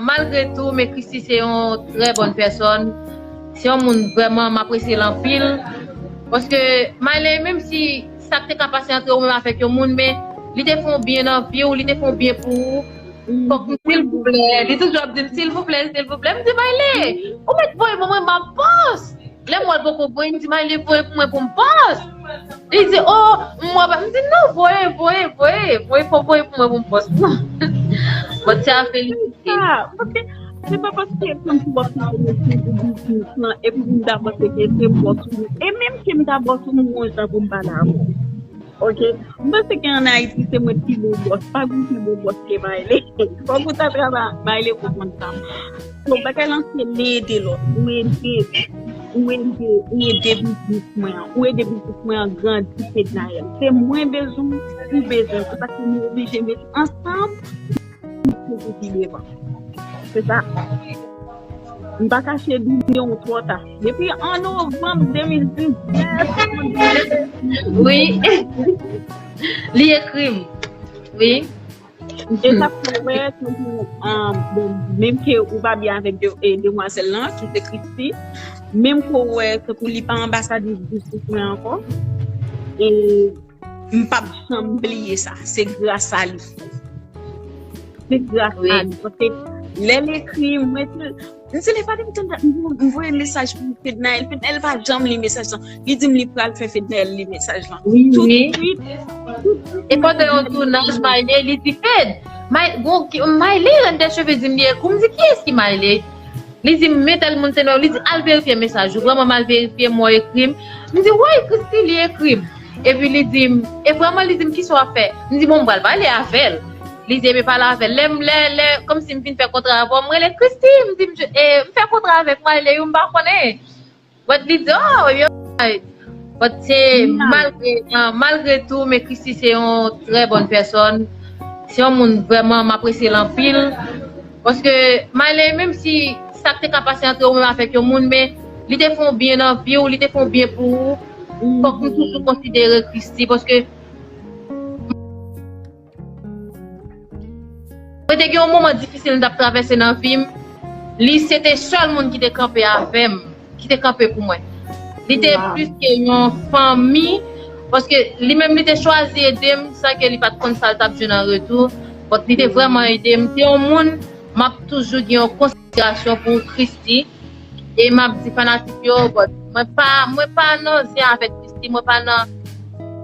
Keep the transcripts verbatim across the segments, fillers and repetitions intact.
Malgre tou, men Christie se yon trè bòn pèsòn. Se yon moun vrèman m apresye l anpil. Paske Mayle, menm si sa k te ka pase antre ou menm avèk yon moun, men li te fè yon byen nan vi w, li te fè yon byen pou ou. Fòk m, silvouplè, li toujou ap di m, "Silvouplè, silvouplè." M di, "Mayle, ou mèt voye ban mwen, m ap pòs." Lè m wè l poko voye, m di, "Mayle, voye pou mwen pou m pòs." Li di, "Oh, m wè pa." M di, "Non, voye, voye, voye, voye, fò voye pou mwen pou m pòs." Bon, se a felisite. Ah, ok. Se pa paske kòmsi w ap pale de biznis lan, epi pou m ta panse ke se bòs ou. E menm ke m ta bòs ou, m gon jan pou m pale avè w. Ok. M panse ke ann Ayiti, se mwen ki pi bon bòs. Pa gen pi bon bòs ke Mayle. Fòk ou ta travay ak Mayle pou konn sa. So, bagay lan se ede lòt. Ou ede, ou ede, ou ede biznis mwen an. Ou ede biznis mwen an grandi, Fednaelle. Se mwen bezwen, ou bezwen. Se paske nou oblije met ansanm pou nou pi devan. Se sa. M pa kache di w, twò ta. Depi an novanm de mil diznèf. Wi. Li ekri m. Wi. E sa fè wè, tankou, um, bon, menm ke ou pa byen avèk de, e, demwazèl lan, ki se Christie, menm ke w wè, tankou li pa anbasadris biznis mwen ankò, e m p ap janm bliye sa. Se gras a li. Se gras a li. Paske lè l ekri, mwen te, m se lè pa de m tande, m voye mesaj pou Fednaelle. Fednaelle pa janm li mesaj lan. Li di m li pral fè Fednaelle li mesaj lan. Wi, wi. Tout swit, tout swit. E pandan yon tounaj, Mayle, li di, "Fed, May-, bon, ki, Mayle, Rèn dè cheve di m li ekri w." M di, "Kiyès ki Mayle?" Li di m, "Men tèl moun se non." Li di, "Al verifye mesaj ou." Vrèman, m al verifye, m wè ekri m. M di, "Woy, Christie, li ekri m." Epi li di m, e vrèman, li di m, "Kisa w ap fè?" M di, "Bon, m pral pale avè l." Li di, "Ebyen, pale avè l." Lè m, lè, lè, kòmsi m fin fè kontra avè w, m rele Christie, m di, "M, e, m fè kontra avèk Mayle, yo, m pa konnen." But li di, "Oh, yo." But se malgre, ah, malgre tou, men Christie se yon trè bòn pèsòn. Se yon moun vrèman m apresye l anpil. Paske Mayle, menm si sa k te ka pase antre ou menm avèk yon moun, men li te fè yon byen nan vi w, li te fè yon byen pou ou. Fòk nou toujou konsidere Christie, paske mwen te gen yon moman difisil m t ap travèse nan vi m. Li se te sèl moun ki te kanpe avè m, ki te kanpe pou mwen. Li te plis ke yon fanmi, paske li menm li te chwazi ede m, san ke li pa t konn sa l t ap jwenn an retou. But li te vrèman ede m. Se yon moun, m ap toujou gen yon konsiderasyon pou Christie. E m ap di fanatik yo, but mwen pa, mwen pa nan zen avèk Christie, mwen pa nan,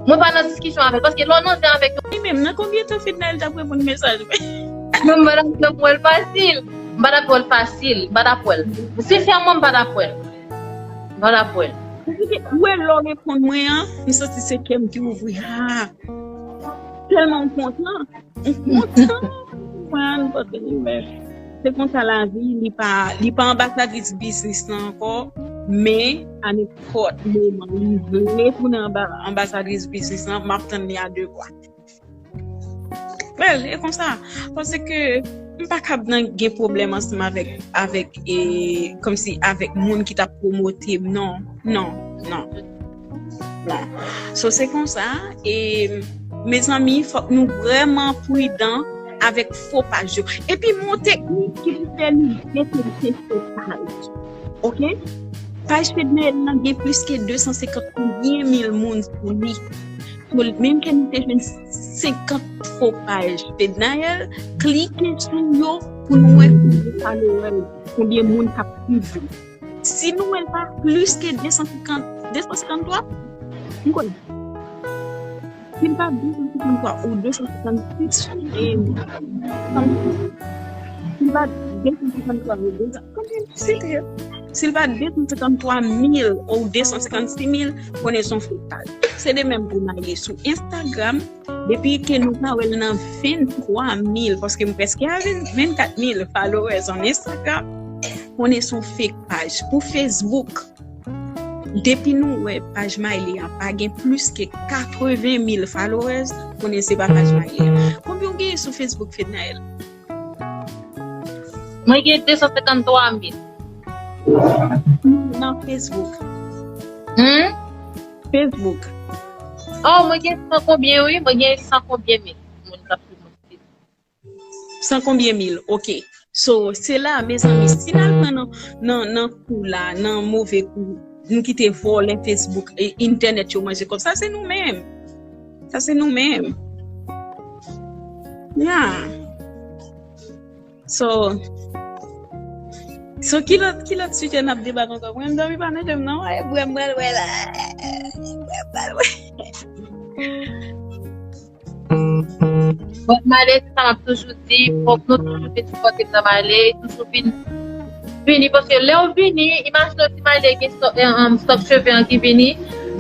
mwen pa nan diskisyon avè l. Paske lè w nan zen avèk yon... Li menm, nan konbyen tan Fednaelle t ap reponn mesaj mwen? Mwen, m pa t ap janm wè l fasil. M pa t ap wè l fasil. M pa t ap wè l. Sensèman, m pa t ap wè l. M pa t ap wè l. Ou wè lè w reponn mwen an, m santi se kè m ki ouvri. Ah! Tèlman m kontan. M kontan. Konprann, but anyway. Se konsa lavi, li pa, li pa anbasadris biznis lan ankò, men a nenpòt moman, li vle tounen anba, anbasadris biznis lan, m ap tann li a de bra. Well, e konsa, paske m pa kab nan gen pwoblèm ansanm avèk, avèk, e, kòmsi avèk moun ki t ap pwomote m, non, non, non. Bon, so se konsa, e, mezanmi, fòk nou vrèman pridan avèk fo paj yo. Epi m gon teknik ki pou fè nou detekte fo paj. Ok? Paj Fednaelle lan gen plis ke de san senkant konbyen mil moun sou li. So, menm ke nou te jwenn senkant fo paj Fednaelle, klike sou yo pou nou wè konbyen followers, konbyen moun k ap swiv li. Si nou wè l pa plis ke de san senkant, de san senkant twa, m konnen. Si l pa de san senkant twa ou de san senkant sis, e, si l pa de san senkant twa ou de san, konbyen se te? Si l pa de san senkant twa mil ou de san senkant sis mil, konnen se yon fake paj. Se de menm pou Mayle sou Instagram, depi ke nou ka wè l nan venntwa mil, paske m prèske a venn, vennkat mil followers on Instagram, konnen se yon fake paj. Pou Facebook, depi nou wè paj Mayle a pa gen plis ke katreven mil followers, konnen se pa paj Mayle a. Konbyen w genyen sou Facebook, Fednaelle? Mwen gen de san senkant twa mil. Nan Facebook. Hmm? Facebook. Oh, mwen gen san konbyen, wi. Mwen gen san konbyen mil moun k ap swiv mwen sou Facebook. San konbyen mil? Ok. So, se la, mezanmi, si n al pran nan, nan, nan kou la, nan move kou, nou kite vòlè Facebook e entènèt yo manje kòb. Sa se nou menm. Sa se nou menm. Yeah. So, so ki lòt, ki lòt sijè n ap debat ankò? Mwen, m dòmi pa nan je m, non. E bwè m pral wè la. E bwè m pral wè. Bon, Maile, se sa m ap toujou di, fòk nou toujou vin sipòte m nan Maile, toujou vin vini, paske lè w vini, imajine w si Maile gen stòk, eh, um, stòk cheve an ki vini,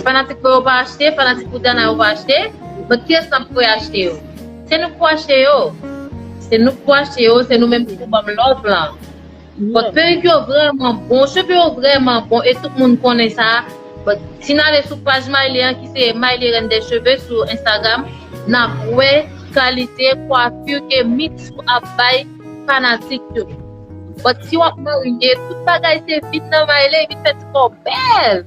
fanatik mwen yo pa achte, fanatik Widiana yo pa achte, but kiyès k ap pou achte yo? Se nou k pou achte yo. Se nou k pou achte yo, se nou menm ki pou ban m love lan. But perik yo vrèman bon, cheve yo vrèman bon, e tout moun konnen sa. But si n ale sou paj Maile an, ki se Maile Reine des Cheveux sou Instagram, n ap wè kalite kwafi ke Mitsou ap bay fanatik yo. But si w ap marye, tout bagay se vin nan Maile, vin fè ti kò bèl.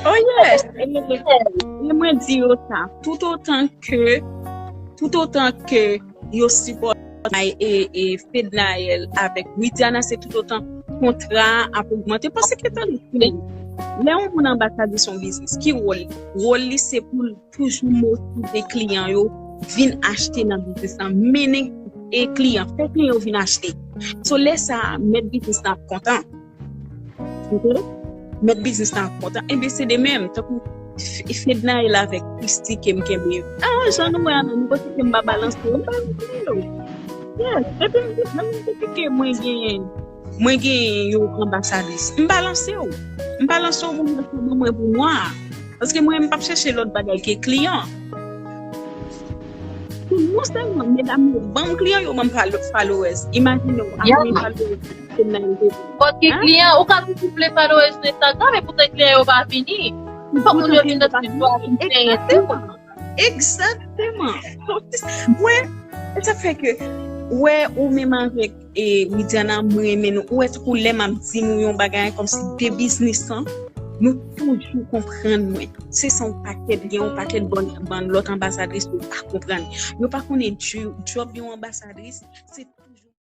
Oh yes! E, e mwen di yo sa, tout otan ke, tout otan ke yo sipòte e, e Fednaelle avèk Widiana, se tout otan kontra a ap ogmante. Paske tande, lè yon moun anbasadris yon biznis, ki wòl li? Wòl li se pou l toujou motive kliyan yo vin achte nan biznis lan, mennen e kliyan, fè kliyan yo vin achte. So lè sa a, mèt biznis lan ap kontan. Ok? Mèt biznis lan ap kontan. Enben, se de menm, tankou F- Fednaelle avèk Christie ke m kenbe yo. Ah, jan nou wè a, nou panse ke m pa balanse yo, m balanse yo. Yes, epi m di, menm si ke mwen genyen, mwen genyen yon anbasadris, m balanse yo. M balanse yo pou mwen, pou mwen, pou mwen. Paske mwen, m p ap chèche lòt bagay ke kliyan. Non sèlman, medam yo, ban m kliyan yo, ban m followers. Imajine w, a konbyen followers Fednaelle te gen? Paske kliyan, ou ka toujou vle followers sou Instagram, e poutan kliyan yo pa vini. Fòk moun yo vin nan sitwasyon. Egzakteman. Egzakteman. Mwen, e sa fè ke, wè, ou menm avèk e Widiana, mwen renmen nou. Ou wè, tankou lè m ap di nou yon bagay, kòmsi de biznis lan, nou toujou konprann mwen. Se sa yon pakèt, gen yon pakèt bann, bann lòt anbasadris nou pa konprann. Yo pa konnen djòb yon anbasadris, se